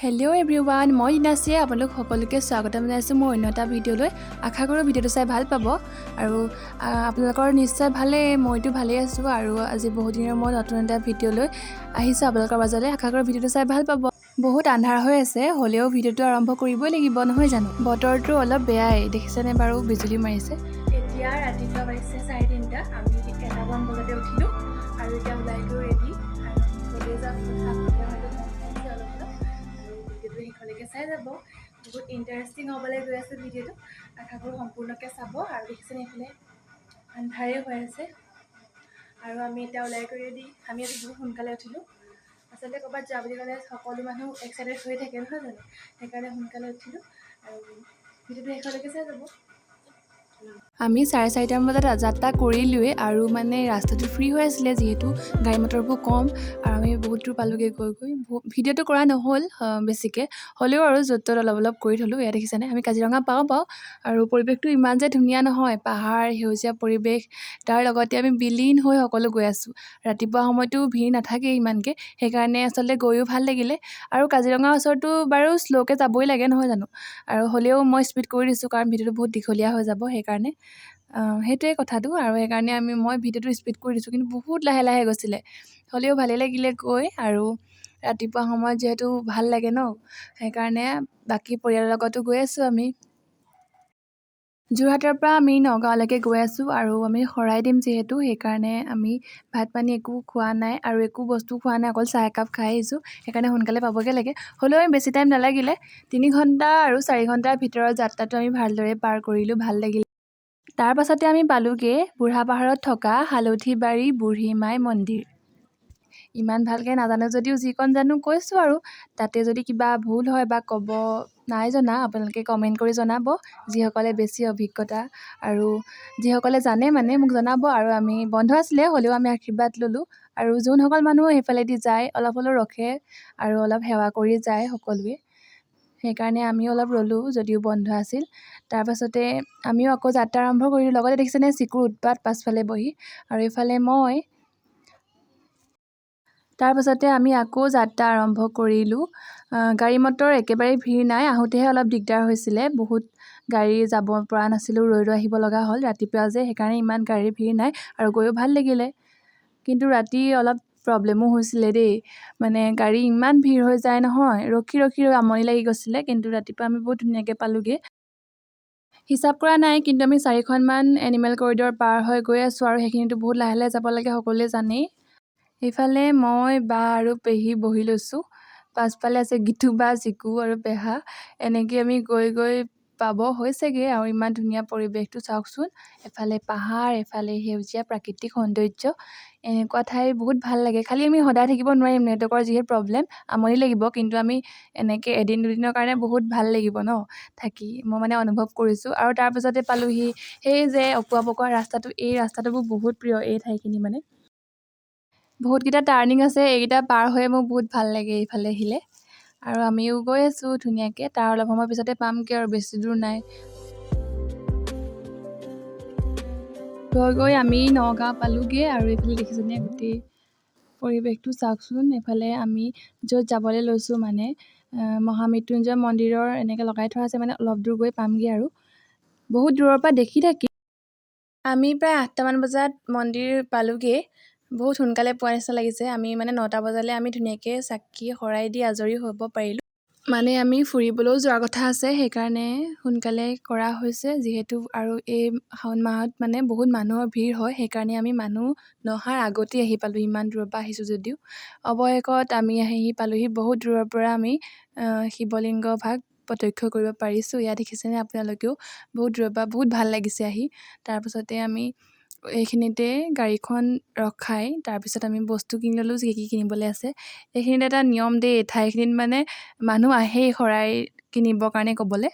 Hello' everyone, মই ইনাচিয়ে আপোনালোক সকলোকে স্বাগতম জনাইছোঁ মোৰ অন্য এটা ভিডিঅ'লৈ। আশা কৰোঁ ভিডিঅ'টো চাই ভাল পাব আৰু আপোনালোকৰ নিশ্চয় ভালেই, মইতো ভালেই আছোঁ। আৰু আজি বহুত দিনৰ মূৰত নতুন এটা ভিডিঅ'লৈ আহিছোঁ আপোনালোকৰ মাজলৈ। আশা কৰোঁ ভিডিঅ'টো চাই ভাল পাব। বহুত আন্ধাৰ হৈ আছে, হ'লেও ভিডিঅ'টো আৰম্ভ কৰিবই লাগিব, নহয় জানো? বতৰটো অলপ বেয়াই, দেখিছেনে বাৰু? বিজুলী মাৰিছে। এতিয়া ৰাতিপুৱা বাজিছে 3:30। আমি 1টামান বজাতে উঠিলোঁ আৰু এতিয়া ওলাই গৈ ৰেডি আৰু ক'লৈ যাম কথা আপোনালোকে হয়তো গম পাইছে অলপ অলপ। আৰু ভিডিঅ'টো শেষলৈকে চাই যাব, বহুত ইণ্টাৰেষ্টিং হ'বলৈ গৈ আছে ভিডিঅ'টো। আশা কৰোঁ সম্পূৰ্ণকৈ চাব। আৰু দেখিছেনে, এইফালে আন্ধাৰেই হৈ আছে আৰু আমি এতিয়া ওলাই গৈ ৰেডি। আমি আজি বহুত সোনকালে উঠিলোঁ। আচলতে ক'ৰবাত যোৱা বুলি ক'লে সকলো মানুহ এক্সাইটেড হৈ থাকে, নহয় জানো? সেইকাৰণে সোনকালে উঠিলোঁ আৰু ভিডিঅ'টো শেষলৈকে চাই যাব। আমি 4:30মান বজাত যাত্ৰা কৰিলোৱেই আৰু মানে ৰাস্তাটো ফ্ৰী হৈ আছিলে, যিহেতু গাড়ী মটৰবোৰ কম। আৰু আমি বহুত দূৰ পালোগৈ গৈ গৈ। ভিডিঅ'টো কৰা নহ'ল বেছিকৈ, হ'লেও আৰু য'ত ত'ত অলপ অলপ কৰি থ'লোঁ। এয়া দেখিছেনে, আমি কাজিৰঙা পাওঁ পাওঁ আৰু পৰিৱেশটো ইমান যে ধুনীয়া নহয়, পাহাৰ, সেউজীয়া পৰিৱেশ, তাৰ লগতে আমি বিলীন হৈ সকলো গৈ আছোঁ। ৰাতিপুৱা সময়তো ভিৰ নাথাকেই ইমানকৈ, সেইকাৰণে আচলতে গৈও ভাল লাগিলে। আৰু কাজিৰঙাৰ ওচৰতো বাৰু শ্ল'কৈ যাবই লাগে, নহয় জানো? আৰু হ'লেও মই স্পীড কৰি দিছোঁ, কাৰণ ভিডিঅ'টো বহুত দীঘলীয়া হৈ যাব, সেইকাৰণে। সেইটোৱে কথাটো। আৰু সেইকাৰণে মই ভিডিঅ'টো স্পীড কৰি দিছোঁ, কিন্তু বহুত লাহে লাহে গৈছিলে, হ'লেও ভালেই লাগিলে গৈ। আৰু ৰাতিপুৱা সময়ত যিহেতু ভাল লাগে ন, সেইকাৰণে বাকী পৰিয়ালৰ লগতো গৈ আছোঁ। আমি যোৰহাটৰ পৰা আমি নগাঁৱলৈকে গৈ আছোঁ আৰু আমি শৰাই দিম যিহেতু, সেইকাৰণে আমি ভাত পানী একো খোৱা নাই আৰু একো বস্তু খোৱা নাই, অকল চাহ একাপ খাই আহিছোঁ। সেইকাৰণে সোনকালে পাবগৈ লাগে। হ'লেও আমি বেছি টাইম নালাগিলে, 3 ঘণ্টা আৰু 4 ঘণ্টাৰ ভিতৰত যাত্ৰাটো আমি ভালদৰে পাৰ কৰিলোঁ, ভাল লাগিলে। তাৰ পাছতে আমি পালোগৈ বুঢ়া পাহাৰত থকা হালধিবাৰী বুঢ়ী মাই মন্দিৰ। ইমান ভালকৈ নাজানো যদিও যিকণ জানো কৈছোঁ। আৰু তাতে যদি কিবা ভুল হয় বা ক'ব নাই জনা, আপোনালোকে কমেণ্ট কৰি জনাব। যিসকলে বেছি অভিজ্ঞতা আৰু যিসকলে জানে, মানে মোক জনাব। আৰু আমি বন্ধ আছিলে, হ'লেও আমি আশীৰ্বাদ ল'লোঁ। আৰু যোনসকল মানুহ সেইফালেদি যায়, অলপ হ'লেও ৰখে আৰু অলপ সেৱা কৰি যায় সকলোৱে। সেইকাৰণে আমিও অলপ ৰ'লোঁ, যদিও বন্ধ আছিল। তাৰপাছতে আমিও আকৌ যাত্ৰা আৰম্ভ কৰিলোঁ। লগতে দেখিছেনে চিকুৰ উৎপাত পাছফালে বহি আৰু এইফালে মই। তাৰপাছতে আমি আকৌ যাত্ৰা আৰম্ভ কৰিলোঁ। গাড়ী মটৰ একেবাৰে ভিৰ নাই, আহোঁতেহে অলপ দিগদাৰ হৈছিলে। বহুত গাড়ী যাব পৰা নাছিলোঁ, ৰৈ ৰৈ আহিব লগা হ'ল। ৰাতিপুৱা যে, সেইকাৰণে ইমান গাড়ীৰ ভিৰ নাই আৰু গৈও ভাল লাগিলে। কিন্তু ৰাতি অলপ প্ৰব্লেমো হৈছিলে দেই, মানে গাড়ী ইমান ভিৰ হৈ যায় নহয়, ৰখি ৰখি আমনি লাগি গৈছিলে। কিন্তু ৰাতিপুৱা আমি বহুত ধুনীয়াকৈ পালোগৈ। হিচাপ কৰা নাই, কিন্তু আমি চাৰিখনমান এনিমেল কৰিডৰ পাৰ হৈ গৈ আছোঁ আৰু সেইখিনিতো বহুত লাহে লাহে যাব লাগে, সকলোৱে জানেই। এইফালে মই, বা আৰু পেহী বহি লৈছোঁ। পাছফালে আছে গীতু বা, চিকু আৰু পেহা। এনেকৈ আমি গৈ গৈ পাব হৈছেগৈ। আৰু ইমান ধুনীয়া পৰিৱেশটো চাওকচোন, এফালে পাহাৰ, এফালে সেউজীয়া প্ৰাকৃতিক সৌন্দৰ্য। এনেকুৱা ঠাই বহুত ভাল লাগে। খালি আমি সদায় থাকিব নোৱাৰিম, নেটৱৰ্কৰ যিহে প্ৰব্লেম, আমনি লাগিব। কিন্তু আমি এনেকৈ এদিন দুদিনৰ কাৰণে বহুত ভাল লাগিব ন থাকি, মই মানে অনুভৱ কৰিছোঁ। আৰু তাৰপিছতে পালোহি সেই যে অকোৱা পকোৱা ৰাস্তাটো। এই ৰাস্তাটো মোৰ বহুত প্ৰিয়। এই ঠাইখিনি মানে বহুতকেইটা টাৰ্ণিং আছে, এইকেইটা পাৰ হৈয়ে মোৰ বহুত ভাল লাগে এইফালে আহিলে। আৰু আমিও গৈ আছোঁ ধুনীয়াকৈ, তাৰ অলপ সময় পিছতে পামগৈ আৰু বেছি দূৰ নাই। গৈ গৈ আমি নগাঁও পালোগৈ। আৰু এইফালে দেখিছেনে, গোটেই পৰিৱেশটো চাওকচোন। এইফালে আমি য'ত যাবলৈ লৈছোঁ, মানে মহামৃত্যুঞ্জয় মন্দিৰৰ এনেকৈ লগাই থোৱা আছে, মানে অলপ দূৰ গৈ পামগৈ আৰু বহুত দূৰৰ পৰা দেখি থাকি। আমি প্ৰায় 8টামান বজাত মন্দিৰ পালোগৈ। বহুত সোনকালে পোৱা নিচিনা লাগিছে। আমি মানে 9টা বজালৈ আমি ধুনীয়াকৈ চাকি শৰাই দি আজৰি হ'ব পাৰিলোঁ। মানে আমি ফুৰিবলৈও যোৱাৰ কথা আছে, সেইকাৰণে সোনকালে কৰা হৈছে যিহেতু। আৰু এই শাওণ মাহত মানে বহুত মানুহৰ ভিৰ হয়, সেইকাৰণে আমি মানুহ নহাৰ আগতেই আহি পালোঁ, ইমান দূৰৰ পৰা আহিছোঁ যদিও। অৱশেষত আমি আহি পালোহি। বহুত দূৰৰ পৰা আমি শিৱলিংগ ভাগ প্ৰত্যক্ষ কৰিব পাৰিছোঁ। ইয়াত দেখিছেনে আপোনালোকেও, বহুত দূৰৰ পৰা বহুত ভাল লাগিছে আহি। তাৰপাছতে আমি এইখিনিতে গাড়ীখন ৰখাই তাৰপিছত আমি বস্তু কিনি ল'লোঁ, যি কি কিনিবলৈ আছে। এইখিনিত এটা নিয়ম দেই, ঠাইখিনিত মানে মানুহ আহেই শৰাই কিনিবৰ কাৰণে ক'বলৈ।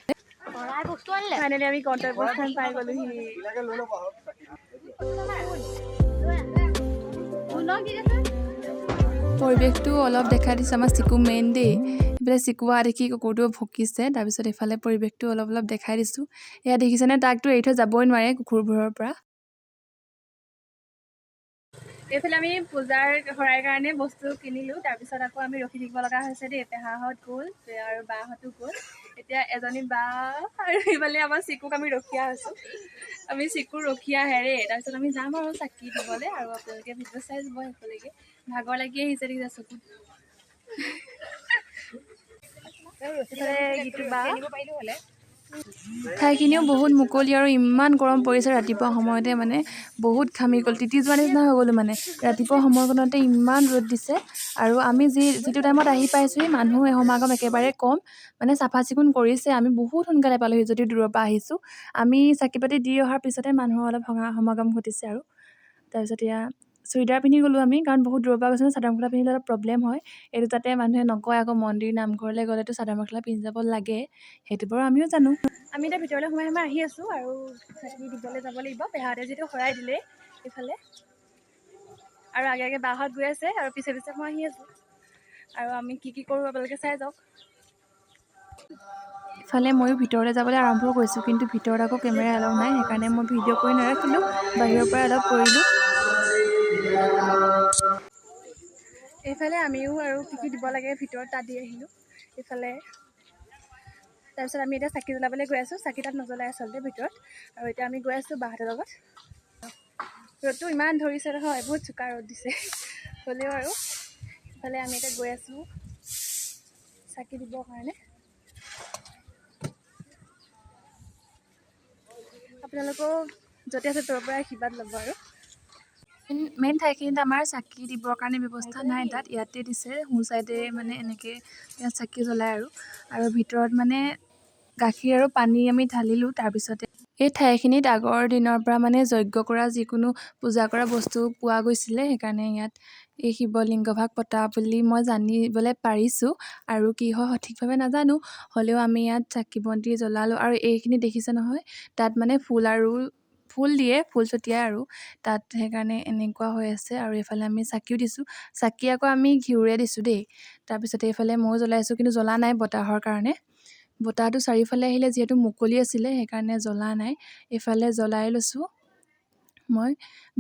ফাইনেলি আমি গন্তব্যস্থান পাই গ'লোহি। পৰিৱেশটো অলপ দেখাই দিছোঁ। আমাৰ চিকু মেইন দেই। এইফালে চিকু অহা দেখি কুকুৰটো ভুকিছে। তাৰপিছত এইফালে পৰিৱেশটো অলপ অলপ দেখাই দিছোঁ। এয়া দেখিছেনে, তাকতো এৰি থৈ যাবই নোৱাৰে কুকুৰবোৰৰ পৰা। এইফালে আমি পূজাৰ শৰাইৰ কাৰণে বস্তু কিনিলোঁ। তাৰপিছত আকৌ আমি ৰখি থাকিব লগা হৈছে দেই। পেহাহঁত গ'ল আৰু বাহঁতো গ'ল। এতিয়া এজনী বা আৰু এইফালে আমাৰ চিকুক আমি ৰখীয়া হৈছোঁ। আমি চিকুৰ ৰখীয়া হেৰে। তাৰপিছত আমি যাম আৰু চাকি দিবলৈ, আৰু আপোনালোকে ভিডিঅ' চাই যাব শেষলৈকে। ভাগৰ লাগি আহিছে, দেখিছে চকুত। এইফালে গীতু বা। ঠাইখিনিও বহুত মুকলি আৰু ইমান গৰম পৰিছে ৰাতিপুৱা সময়তে, মানে বহুত ঘামি গ'ল, তিতি যোৱা নিচিনা হৈ গ'লোঁ। মানে ৰাতিপুৱা সময়কণতে ইমান ৰ'দ দিছে। আৰু আমি যিটো টাইমত আহি পাইছোঁহি, মানুহ সমাগম একেবাৰে কম, মানে চাফা চিকুণ কৰিছে। আমি বহুত সোনকালে পালোহি যদিও দূৰৰ পৰা আহিছোঁ। আমি চাকি পাতি দি অহাৰ পিছতে মানুহৰ অলপ সমাগম ঘটিছে। আৰু তাৰপিছত এয়া চুৰিদাৰ পিন্ধি গ'লোঁ আমি, কাৰণ বহুত দূৰৰ পৰা গৈছোঁ ন, চাদৰ মেখেলা পিন্ধিলে অলপ প্ৰব্লেম হয়। এইটো যাতে মানুহে নকয় আকৌ, মন্দিৰ নামঘৰলৈ গ'লেতো চাদৰ মেখেলা পিন্ধি যাব লাগে, সেইটো বাৰু আমিও জানো। আমি এতিয়া ভিতৰলৈ সোমাই সোমাই আহি আছোঁ আৰু চাকি দিবলৈ যাব লাগিব। পেহাহঁতে যিহেতু শৰাই দিলে এইফালে, আৰু আগে আগে বাহঁত গৈ আছে আৰু পিছে পিছে মই আহি আছোঁ। আৰু আমি কি কি কৰোঁ আপোনালোকে চাই যাওক। ইফালে ময়ো ভিতৰলৈ যাবলৈ আৰম্ভ কৰিছোঁ, কিন্তু ভিতৰত আকৌ কেমেৰা এলাউ নাই, সেইকাৰণে মই ভিডিঅ' কৰি নাৰাখিলোঁ, বাহিৰৰ পৰাই অলপ কৰিলোঁ। এইফালে আমিও আৰু কি কি দিব লাগে ভিতৰত তাত দি আহিলোঁ এইফালে। তাৰপিছত আমি এতিয়া চাকি জ্বলাবলৈ গৈ আছোঁ। চাকি তাত নজ্বলাই আচলতে ভিতৰত। আৰু এতিয়া আমি গৈ আছোঁ বাহঁতৰ লগত। ৰ'দটো ইমান ধৰিছে নহয়, বহুত চোকা ৰ'দ দিছে হ'লেও। আৰু ইফালে আমি এতিয়া গৈ আছোঁ চাকি দিবৰ কাৰণে। আপোনালোকেও য'তে আছে ত'ৰ পৰাই আশীৰ্বাদ ল'ব। আৰু মেইন ঠাইখিনিত আমাৰ চাকি দিবৰ কাৰণে ব্যৱস্থা নাই, তাত ইয়াতে দিছে সোঁ চাইডে, মানে এনেকৈ ইয়াত চাকি জ্বলায়। আৰু আৰু ভিতৰত মানে গাখীৰ আৰু পানী আমি ঢালিলোঁ। তাৰপিছতে এই ঠাইখিনিত আগৰ দিনৰ পৰা মানে যজ্ঞ কৰা, যিকোনো পূজা কৰা বস্তু পোৱা গৈছিলে, সেইকাৰণে ইয়াত এই শিৱলিংগভাগ পতা বুলি মই জানিবলৈ পাৰিছোঁ। আৰু কি হয় সঠিকভাৱে নাজানো, হ'লেও আমি ইয়াত চাকি বন্তি জ্বলালোঁ। আৰু এইখিনি দেখিছে নহয়, তাত মানে ফুল আৰু ফুল দিয়ে, ফুল ছটিয়াই আৰু তাত সেইকাৰণে এনেকুৱা হৈ আছে। আৰু এইফালে আমি চাকিও দিছোঁ। চাকি আকৌ আমি ঘিউৰে দিছোঁ দেই। তাৰপিছতে এইফালে ময়ো জ্বলাইছোঁ, কিন্তু জ্বলা নাই বতাহৰ কাৰণে। বতাহটো চাৰিওফালে আহিলে, যিহেতু মুকলি আছিলে সেইকাৰণে জ্বলা নাই। এইফালে জ্বলাই লৈছোঁ মই,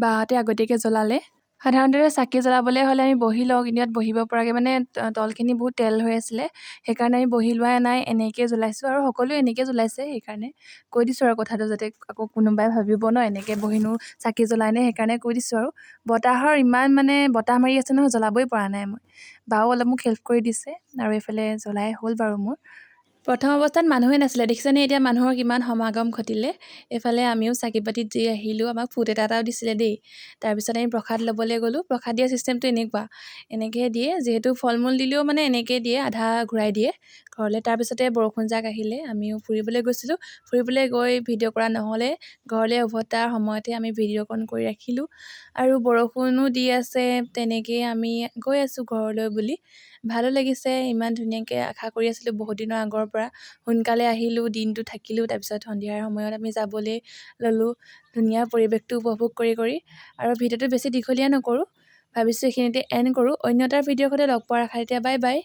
বাহঁতে আগতীয়াকৈ জ্বলালে। সাধাৰণতে চাকি জ্বলাবলৈ হ'লে আমি বহি লওঁ, কিন্তু ইয়াত বহিব পৰাকৈ মানে তলখিনি বহুত তেল হৈ আছিলে, সেইকাৰণে আমি বহি লোৱা নাই, এনেকৈয়ে জ্বলাইছোঁ। আৰু সকলোৱে এনেকৈয়ে জ্বলাইছে, সেইকাৰণে কৈ দিছোঁ আৰু কথাটো, যাতে আকৌ কোনোবাই ভাবিব ন এনেকৈ বহিনো চাকি জ্বলাইনে, সেইকাৰণে কৈ দিছোঁ। আৰু বতাহৰ ইমান মানে বতাহ মাৰি আছে নহয়, জ্বলাবই পৰা নাই মই। বাও অলপ মোক হেল্প কৰি দিছে। আৰু এইফালে জ্বলাই হ'ল বাৰু মোৰ। প্ৰথম অৱস্থাত মানুহে নাছিলে, দেখিছেনে এতিয়া মানুহৰ কিমান সমাগম ঘটিলে। এইফালে আমিও চাকি পাতি দি আহিলোঁ, আমাক ফুট এটা এটাও দিছিলে দেই। তাৰপিছত আমি প্ৰসাদ ল'বলৈ গ'লোঁ। প্ৰসাদ দিয়া ছিষ্টেমটো এনেকুৱা, এনেকৈ দিয়ে, যিহেতু ফল মূল দিলেও মানে এনেকৈ দিয়ে, আধা ঘূৰাই দিয়ে ঘৰলৈ। তাৰপিছতে বৰষুণজাক আহিলে, আমিও ফুৰিবলৈ গৈছিলোঁ। ফুৰিবলৈ গৈ ভিডিঅ' কৰা নহ'লে, ঘৰলৈ উভতাৰ সময়তে আমি ভিডিঅ'কণ কৰি ৰাখিলোঁ। আৰু বৰষুণো দি আছে, তেনেকৈয়ে আমি গৈ আছোঁ ঘৰলৈ বুলি। ভালো লাগিছে, ইমান ধুনীয়াকৈ আশা কৰি আছিলোঁ বহুত দিনৰ আগৰ পৰা। সোনকালে আহিলোঁ, দিনটো থাকিলোঁ, তাৰপিছত সন্ধিয়াৰ সময়ত আমি যাবলৈ ল'লোঁ, ধুনীয়া পৰিৱেশটো উপভোগ কৰি কৰি। আৰু ভিডিঅ'টো বেছি দীঘলীয়া নকৰোঁ, ভাবিছোঁ এইখিনিতে এণ্ড কৰোঁ। অন্য এটা ভিডিঅ'ৰ সৈতে লগ পোৱাৰ আশা। এতিয়া বাই বাই।